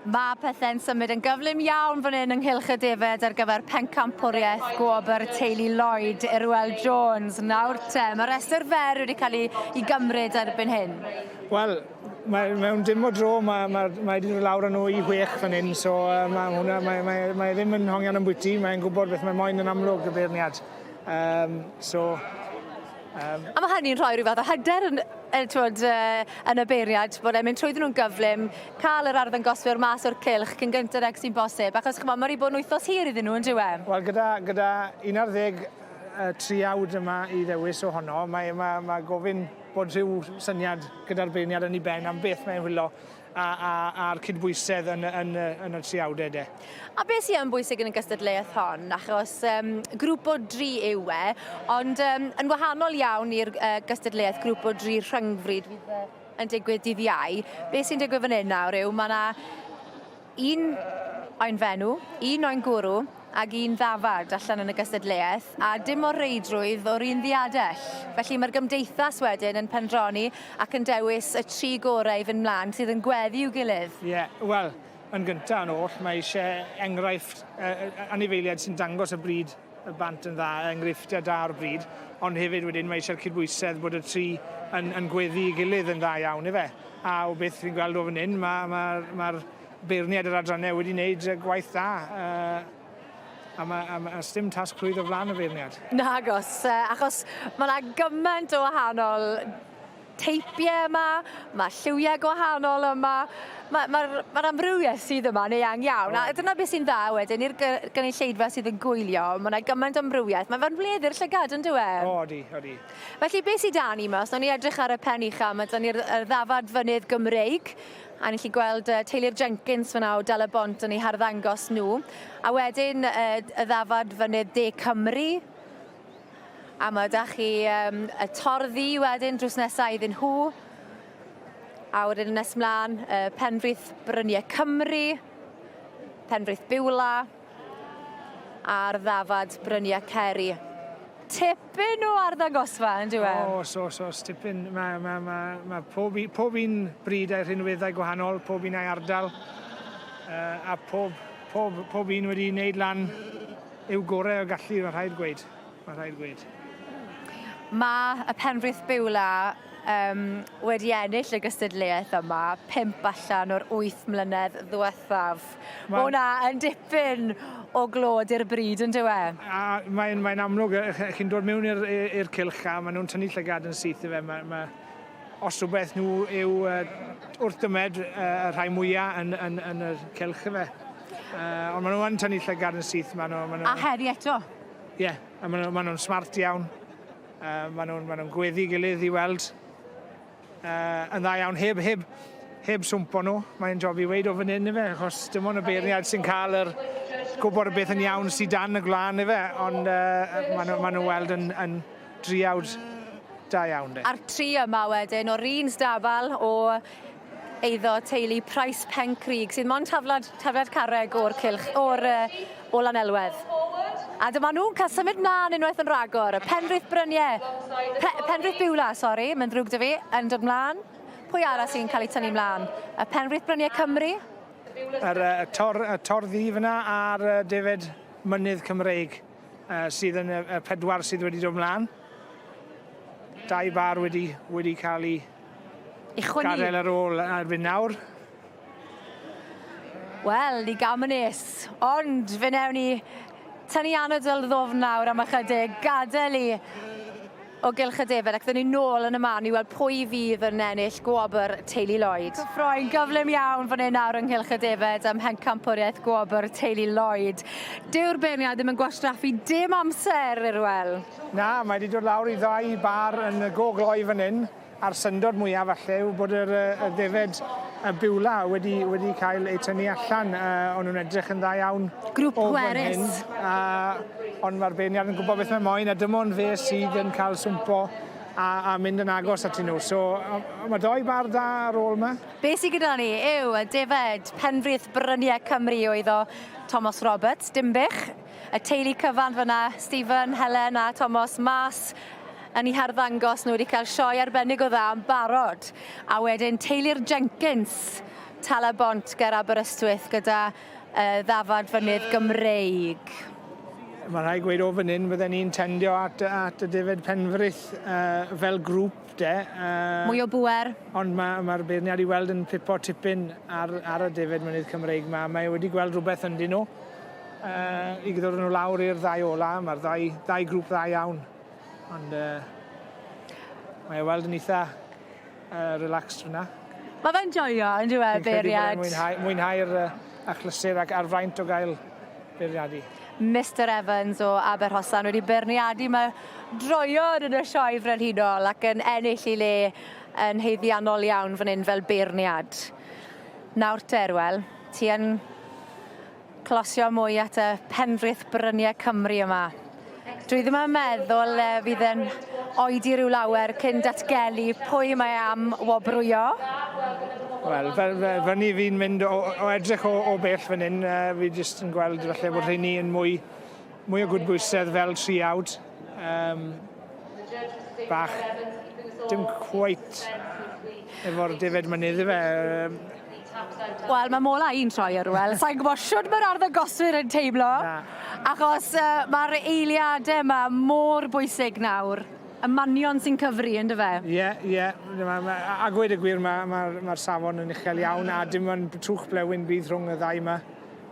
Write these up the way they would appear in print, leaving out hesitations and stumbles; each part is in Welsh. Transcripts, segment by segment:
Mae pethau'n symud yn gyflym iawn fan hyn ynghylch y defaid ar gyfer pencampwriaeth gwobr teulu Lloyd Irwel Jones. Nawr te, mae rhestr fer wedi cael ei, ei gymryd erbyn hyn. Wel, mae, mewn dim o dro mae, mae, mae wedi dod lawr â nhw i chwech fan hyn, so uh, mae hwnna, mae, mae, mae ddim yn hongian yn bwyty, mae'n gwybod beth mae moyn yn amlwg y beirniad. Um, so, Um, a mae hynny'n rhoi rhyw fath o hyder yn, yn, twod, uh, yn y beiriad, bod e'n mynd trwyddyn nhw'n gyflym, cael yr arddangoswyr mas o'r cylch cyn gynted ag sy'n bosib, achos chymod, mae wedi bod yn wythnos hir iddyn nhw, yn dyw e? Wel, gyda, gyda 11 triawd yma i ddewis ohono, mae, mae, mae gofyn bod rhyw syniad gyda'r beirniad yn ei ben am beth mae'n hwylo a, a, a'r cydbwysedd yn, yn, yn y triawdau de. A beth sy'n yn bwysig yn y gystadleuaeth hon, achos um, grŵp o dri yw e, ond um, yn wahanol iawn i'r uh, gystadleuaeth grŵp o dri rhyngfryd fydd uh, yn digwydd dydd Iau, beth sy'n digwydd fan hyn nawr yw mae yna un oen fenw, un oen gwrw, ag un ddafad allan yn y gystadleuaeth, a dim o reidrwydd o'r un ddiadell. Felly mae'r gymdeithas wedyn yn pendroni ac yn dewis y tri gorau i fynd mlaen sydd yn gweddu i'w gilydd. Ie, yeah, wel, yn gyntaf yn oll, mae eisiau enghraifft uh, anifeiliaid sy'n dangos y bryd y bant yn dda, enghreifftiau da o'r bryd, ond hefyd wedyn mae eisiau'r cydbwysedd bod y tri yn, yn gweddu i gilydd yn dda iawn, ife? A o beth fi'n gweld o fan hyn, mae'r ma, ma, ma beirniaid yr adrannau wedi wneud gwaith da. Uh, a mae, a, a sdim tasg rhwydd o flaen y feirniad. Nagos, achos mae yna gymaint o wahanol teipiau yma, mae lliwiau gwahanol yma, mae'r ma, ma, ma amrywiaeth sydd yma yn eang iawn. A dyna beth sy'n dda wedyn i'r gynulleidfa sydd yn gwylio, mae yna gymaint o amrywiaeth. Mae fe'n wledd i'r llygad, yn dyw e? O, odi, odi. Felly, beth sydd da ni yma? Os nawn ni edrych ar y pen ucha, mae da ni'r ddafad fynydd Gymreig, A ni'n gallu gweld uh, teulu'r Jenkins fyna o Dal y Bont yn eu harddangos nhw. A wedyn uh, y ddafad fynydd De Cymru. A mae da chi um, y torddi wedyn drws nesaf iddyn nhw. A wedyn yn nes mlaen, uh, Penfrith Bryniau Cymru, Penfrith Biwla, a'r ddafad Bryniau Ceri. Tipyn o arddangosfa, yn dyw e? Oes, oes, oes, tipyn. Mae, mae, mae, mae pob, pob un bryd a'i rhinweddau gwahanol, pob un a'i ardal, uh, a pob, pob, pob un wedi wneud lan i'w gorau o gallu, mae rhaid gweud. Mae rhaid gweud. Mae y Penfrith Biwla um, wedi ennill y gystadleuaeth yma, pump allan o'r wyth mlynedd ddiwethaf. Mae hwnna yn dipyn o glod i'r bryd, yn dyw e? A mae'n mae amlwg, chi'n dod mewn i'r cylch a maen nhw'n tynnu llygad yn syth i fe. Mae, mae, os rhywbeth nhw yw uh, wrth dymed uh, y rhai mwyaf yn, yn, yn y cylch i fe. Uh, ond maen nhw yn tynnu llygad yn syth. Maen nhw, maen nhw... A heri eto. Ie, yeah, a maen nhw'n nhw smart iawn. Uh, maen nhw'n ma nhw gweddu gilydd i weld uh, yn dda iawn, heb, heb, heb swmpo nhw. Mae'n job i weid o fan hyn, ife, achos dim ond y beirniad sy'n cael yr gwybod y beth yn iawn sydd dan y gwlân, ife, ond uh, maen nhw, ma nhw weld yn, yn driawd da iawn. De. A'r tri yma wedyn o'r un stabal o eiddo teulu Price Pencrug, sydd mond taflad, tafliad carreg o'r cylch, o'r, uh, o Lanelwedd. A dyma nhw'n cael symud mlaen unwaith yn rhagor. Y Penrith Bryniau, Pe, Penrith Biwla, sori, mae'n ddrwg dy fi, yn dod mlaen. Pwy arall sy'n cael ei tynnu mlaen? Y Penrith Bryniau Cymru? Yr, y, tor, y tor ddu fyna a'r defed mynydd Cymreig uh, sydd yn y, y pedwar sydd wedi dod mlaen. Dau bar wedi, wedi cael ei I chwynnu. Gadael ar ôl erbyn nawr. Wel, ni gam yn nes, ond fe newn ni tynnu anadl ddofn nawr am ychydig, gadael i o gylch y defed ac dyn ni nôl yn y man i weld pwy fydd yn ennill gwobr Teulu Lloyd. Cyffroi'n gyflym iawn fan hyn nawr ynghylch y defed ym mhencampwriaeth gwobr Teulu Lloyd. Dyw'r beirniad ddim yn gwastraffu dim amser, Irwel. Na, mae wedi dod lawr i ddau bar yn y go gloi fan hyn. A'r syndod mwyaf falle yw bod yr, y ddefed y Biwla wedi, wedi cael eu tynnu allan. Uh, o'n nhw'n edrych yn dda iawn. Grŵp pwerus. Uh, ond mae'r beirniad yn gwybod beth mae moyn a dim ond fe sydd yn cael swmpo a, a mynd yn agos atyn nhw. So mae doi bar da ar ôl yma. Be sydd gyda ni yw y defed Penfrith Bryniau Cymru oeddo Thomas Roberts, Dimbych. Y teulu cyfan fyna, Stephen, Helen a Thomas mas yn eu harddangos nhw wedi cael sioe arbennig o dda yn barod. A wedyn teulu'r Jenkins. Tal-y-bont ger Aberystwyth gyda uh, ddafad fynydd Gymreig. Mae rhaid gweud o fan hyn bydden ni'n tendio at, at y defed Penfrith uh, fel grŵp de. Uh, Mwy o bwer. Ond mae'r ma, ma beirniad i weld yn pipo tipyn ar, ar y defed mynydd Cymreig ma. Mae wedi gweld rhywbeth ynddyn nhw. Uh, I gyda nhw lawr i'r ddau ola. Mae'r ddau, ddau grŵp dda iawn. Ond uh, mae e weld yn eitha uh, relaxed fyna. Mae fe'n joio, yn dyw e, beirniad. Mwynhau, mwynhau'r uh, achlysur ac a'r fraint o gael beirniadu. Mr Evans o Aberhosan wedi beirniadu mae droion yn y sioe frenhinol ac yn ennill ei le yn haeddiannol iawn fan hyn fel beirniad. Nawr te, Arwel, ti yn closio mwy at y penfrith bryniau Cymru yma. Dwi ddim yn meddwl e, fydd yn oedi rhyw lawer cyn datgelu pwy mae am wobrwyo. Wel, fel, fel, fyny fi'n mynd o, o edrych o, o bell fan hyn, uh, fi jyst yn gweld falle bod rheini yn mwy, mwy o gwydbwysedd fel triawd. Um, bach, dim cweit efo'r defed mynydd ife. Wel, mae mola i'n troi ar wel. Sa'n gwybod shwd mae'r arddangoswyr yn teimlo. Na. Achos uh, mae'r eiliadau yma mor bwysig nawr. Y manion sy'n cyfri, ynddo fe? Ie, yeah, ie. Yeah. A gweud y gwir, mae'r ma, ma, ma safon yn uchel iawn a dim ond trwch blewyn bydd rhwng y ddau yma.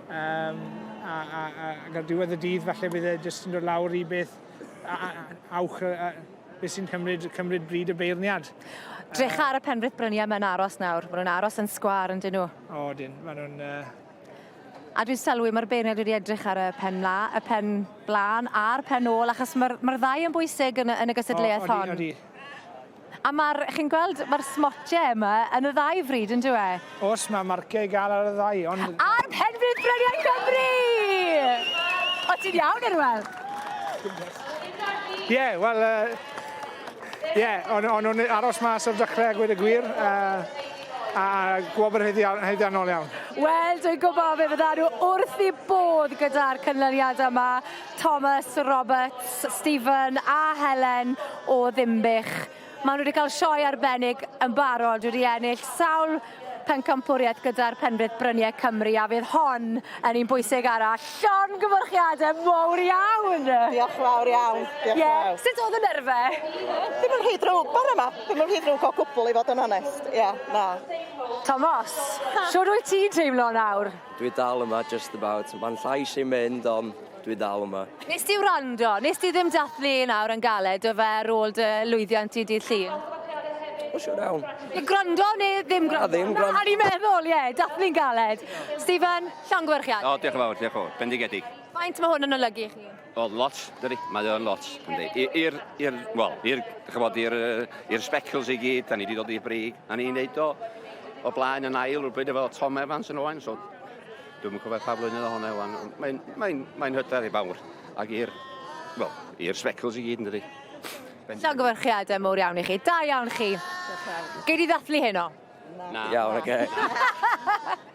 Um, a, a, a, ac ar diwedd y dydd, falle bydd e jyst yn dod lawr i beth a, a, awch, a, beth sy'n cymryd, cymryd bryd y beirniad. Drych ar y Penrith Bryniau mae'n aros nawr. Maen nhw'n aros yn sgwâr yn dyn nhw. O, dyn. Maen nhw'n... Uh... A dwi'n sylwi mae'r beirniad wedi edrych ar y pen, la, y pen blaen a'r pen ôl, achos mae'r mae ddau yn bwysig yn, yn y gystadleuaeth hon. Odi, odi. A mae'r, chi'n gweld, mae'r smotiau yma yn y ddau fryd, yn dyw e? Os mae marciau i gael ar y ddau, ond... A'r Penrhyn Bryniau Cymru! O, ti'n iawn, Erwel? Ie, yeah, wel, ie, yeah, o'n on nhw'n aros mas o'r dechrau a gweud y gwir, uh, a gwobr haeddiannol iawn. Wel, dwi'n gwybod fe fydda nhw wrth i bodd gyda'r canlyniad yma. Thomas, Roberts, Stephen a Helen o Ddinbych. Maen nhw wedi cael sioe arbennig yn barod, wedi ennill sawl pencampwriaeth gyda'r Penrith Bryniau Cymru a fydd hon yn un bwysig arall. Llongyfarchiadau mawr iawn! Diolch fawr iawn. Diolch yeah. fawr. Sut oedd y nerfau? Ddim yn rhy drwg bore yma. Ddim yn rhy drwg o gwbl i fod yn onest. Ie, yeah, na. Tomos, siwr wyt ti'n teimlo nawr? Dwi dal yma, just about. Mae'n llais i'n mynd, ond dwi dal yma. Nes ti wrando? Nes ti ddim dathlu nawr yn galed o fe ar ôl dy lwyddiant i dydd Llun? O, siwr iawn. Ie, gwrando neu ddim gwrando? Na, ddim gwrando. Na, o'n i'n meddwl, ie, dathlu'n galed. Stephen, llongyfarchiad. O, diolch yn fawr, diolch yn fawr. Bendigedig. Faint mae hwn yn olygu i chi? O, lot, dydi. Mae o'n lot, yndi. I'r, i'r, wel, i'r, chymod, i'r, i'r speckles i gyd, da ni wedi dod i'r brig. A ni'n neud o o blaen yn ail rhywbryd efo Tom Evans yn Owain, so dwi'n cofio pa flwyddyn oedd hwnna wan. Mae'n mae mae hyder i fawr ac i'r, wel, i'r speckles i gyd, yn dydi. Llongyfarchiadau mowr iawn i chi. Da iawn chi. Gei di ddathlu heno? Na. Iawn, oce. Okay.